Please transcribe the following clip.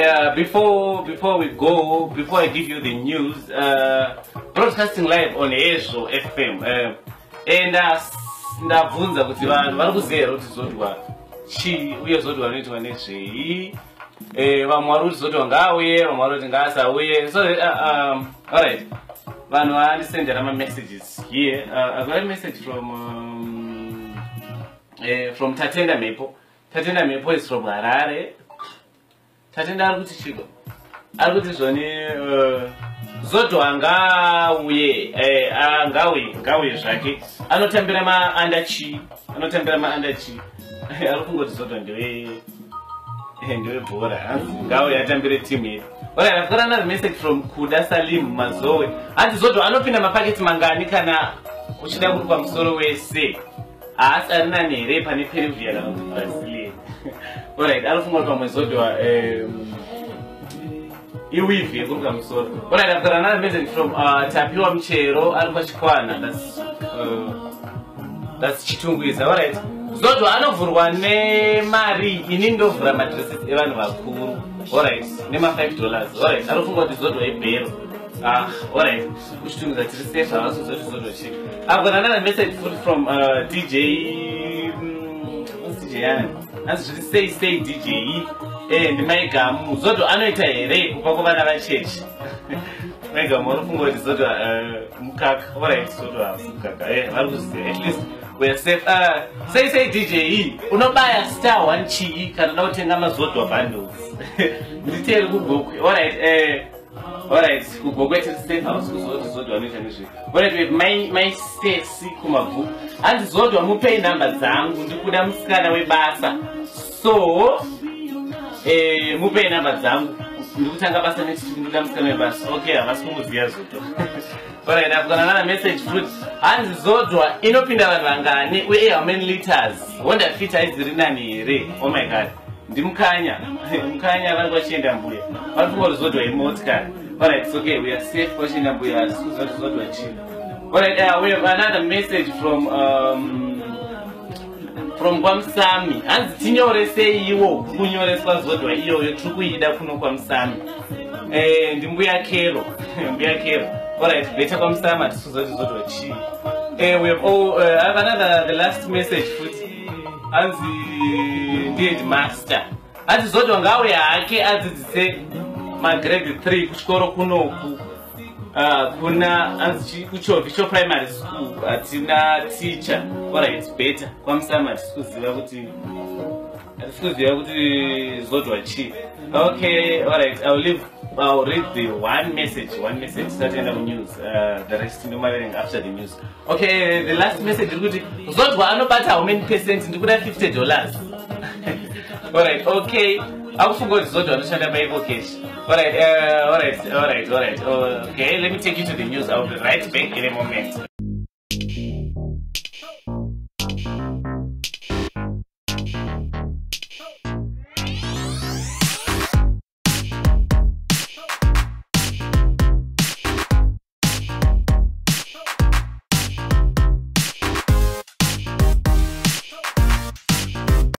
Before we go, before I give you the news, broadcasting live on Hezvo FM, and ndabvunza kuti vanhu vari kuziva here kuti Zodwa chii uye Zodwa anoitwa nezvei. Vamwe vari kuti Zodwa ngaauye, vamwe vari kuti ngaasauye. So alright, vanhu vandisendera mamessages here. I got a message from Tatenda Mhepo. Tatenda Mhepo is from Harare. Tatenda ari kuti chiko? Ari kuti zvoni Zodwa ngauye, ngauye, ngauye zvake. Anotambira maanda chi? Anotambira maanda chi? Ari kungoti Zodwa ndewe bhora, ngauye atambire timu yedu. Alright, I've got another message from Kuda Salim Mazowe. Hanzi Zodwa anopinda mapaketi mangani kana uchida kurukwa musoro wese? Haasi ari nani here pane Peruvia kana kuti Brazilian? Alright, anofunga kuti pamwe Zodwa iweave yekuruka musoro. Alright, I've got another message from Tapiwa Muchero, ari kwaChikwana. That's Chitungwiza. Alright, Zodwa anovhurwa nemari? Ini ndovhura madresses evanhu vakuru. Alright, nema$5. Alright, anofunga kuti Zodwa ibhero. Ah, alright, kuChitungwiza tiri safe, havasi kuzoti Zodwa chii. I've got another message from DJ, what's DJ yani? Hanzi zviri sei sei DJ? Ndimaigamu. Zodwa anoita here kupa kuvana vachechi? Maigamu vari kufunga kuti Zodwa mukaka. Alright, Zodwa hausi mukaka. Vari kuziva, at least we are safe. Sei sei DJ, unobaya *1 chii kana uda kutenga maZodwa bundles? Nditeri kuGokwe. Alright, alright, kuGokwe tiri safe, hausi kuzoti Zodwa anoita nezvei. Alright, we have my sesi kumabvuku. Hanzi Zodwa mupei nhamba dzangu, ndikuda musikana webasa. So mupei nhamba dzangu, ndikutanga basa next week, ndikuda musikana webasa. Okay, havasi kungoziva Zodwa. Alright, I've got another message futi. Hanzi Zodwa inopinda vanhu vangani uye how many liters? Honda Fit haiziri nani here? Oh my God, ndimukanya Mukanya, vari kwachienda mbuya, vari funga kuti Zodwa imotikari. Alright, it's okay, we are safe kwachienda mbuya, hatisi kuziva kuti Zodwa chii. Alright, we have another message from kwaMusami. Hanzi tinyoreseiwo kunyoreswa Zodwa iyoyo, tiri kuida kuno kwaMusami. Ndimbuya Kero, Mbuya Kero. Alright, better kwaMusami, hatisi kuziva kuti Zodwa chii. We have all, I have another, the last message futi. Hanzi ndiheadmaster. Hanzi Zodwa ngauye hake adzidzise magrade 3 kuchikoro kunoku. Kuna hanzi kuChovhi Primary School hatina teacher. Alright, better kwaMusami, hatisi kuziva kuti Zodwa chii. Okay, alright, I'll read the one message, one message tisatienda kunews. The rest ndomaverenga after the news. Okay, the last message iri kuti Zodwa anobata how many percent? Ndikuda $50. Alright, okay, akufunga kuti Zodwa anoshanda paEcoCash. Alright, alright. Okay, let me take you to the news. I'll be right back in a moment.